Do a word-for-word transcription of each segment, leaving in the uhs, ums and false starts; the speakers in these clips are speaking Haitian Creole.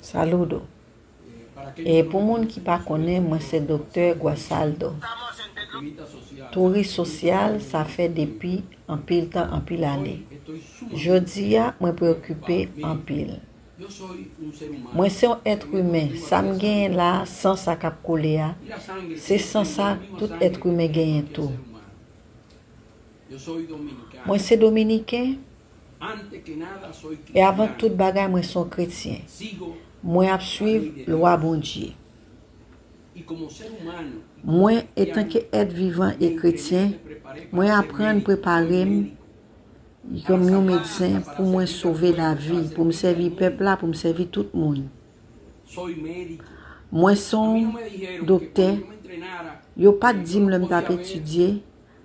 Saludo. E pou moun ki pa konnen, mwen se Doktè Guasaldo. Touris sosyal, sa fè depi anpil tan, anpil ane. Jodi a, mwen preokipe anpil. Mwen se yon èt imen. Sa m genyen la, san sa k ap koule a, se san sa tout èt imen genyen tou. Mwen se dominiken, e avan tout bagay, mwen se yon kretyen. Mwen ap swiv lwa Bondye. Mwen, etanke èt vivan e kretyen, mwen aprann prepare m kòm yon medsen pou mwen sove lavi, pou m sèvi pèp la, pou m sèvi tout moun. Mwen se yon doktè. Yo pa t di m lè m t ap etidye,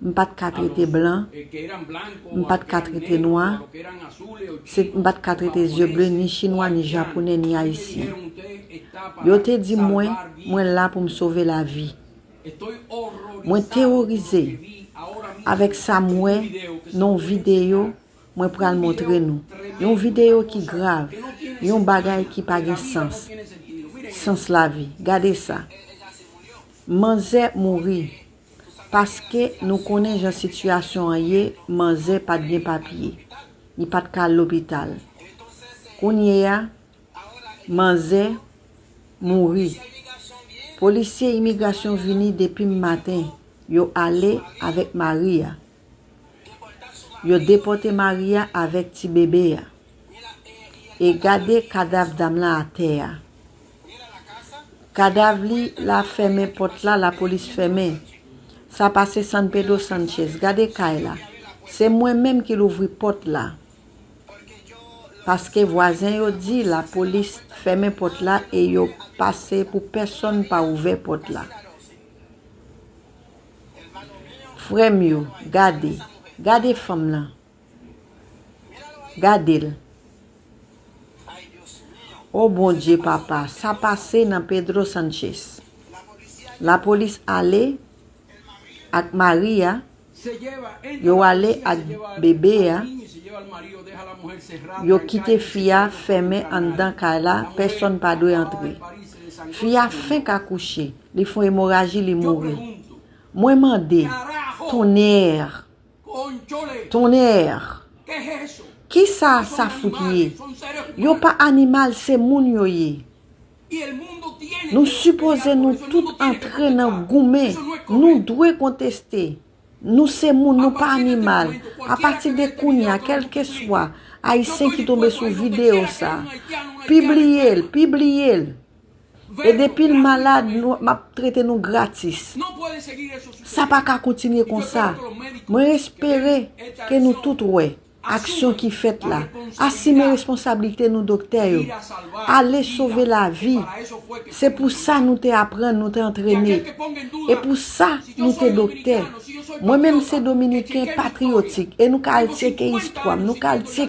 m pa t ka trete blan, m pa t ka trete nwa, se, m pa t ka trete zye ble, ni chinwa, ni japonè, ni ayisyen. Yo te di mwen, mwen la pou m sove lavi. Mwen teworize avèk sa m wè nan yon videyo mwen pral montre nou. Yon videyo ki grav, yon bagay ki pa gen sans. Sans lavi. Gade sa. Manzè mouri. Paske nou konnen jan sitiyasyon an ye, manzè pa t gen papye. Li pa t ka al lopital. Kounye a, manzè mouri. Polisye imigrasyon vini depi maten. Yo ale avèk mari a. Yo depòte mari a avèk ti bebe a. E gade kadav dam lan atè a. Kadav li la, fèmen pòt la, lapolis fèmen. Sa pase San Pedro Sanchez. Gade kay la. Se mwen menm ki louvri pòt la. Paske vwazen yo di lapolis fèmen pòt la e yo pase pou pèsonn pa ouvè pòt la. Frè m yo, gade, gade fanm lan. Gade l. O Bondye papa, sa pase nan Pedro Sanchez. Lapolis ale ak mari a, yo ale ak bebe a, yo kite fi a fèmen anndan kay la, pèsonn pa dwe antre. Fi a fenk akouche, li fè yon emoraji, li mouri. Mwen mande, tonnè, tonnè, kisa sa fout ye? Yo pa animal, se moun yo ye. Nou sipoze nou tout antre nan goumen. Nou dwe konteste. Nou se moun, nou pa animal. Apati de kounye a, kèlkeswa Ayisyen ki tonbe sou videyo sa, pibliye l, pibliye l. E depi l malad, nou, m ap trete nou gratis. Sa pa ka kontinye konsa. Mwen espere ke nou tout wè aksyon ki fèt la. Asime responsablite nou, doktè yo. Ale sove lavi. Se pou sa nou te aprann, nou te antrene. E pou sa nou te doktè. Mwen menm se dominiken patriyotik. E nou ka al tcheke istwa m. Nou ka al tcheke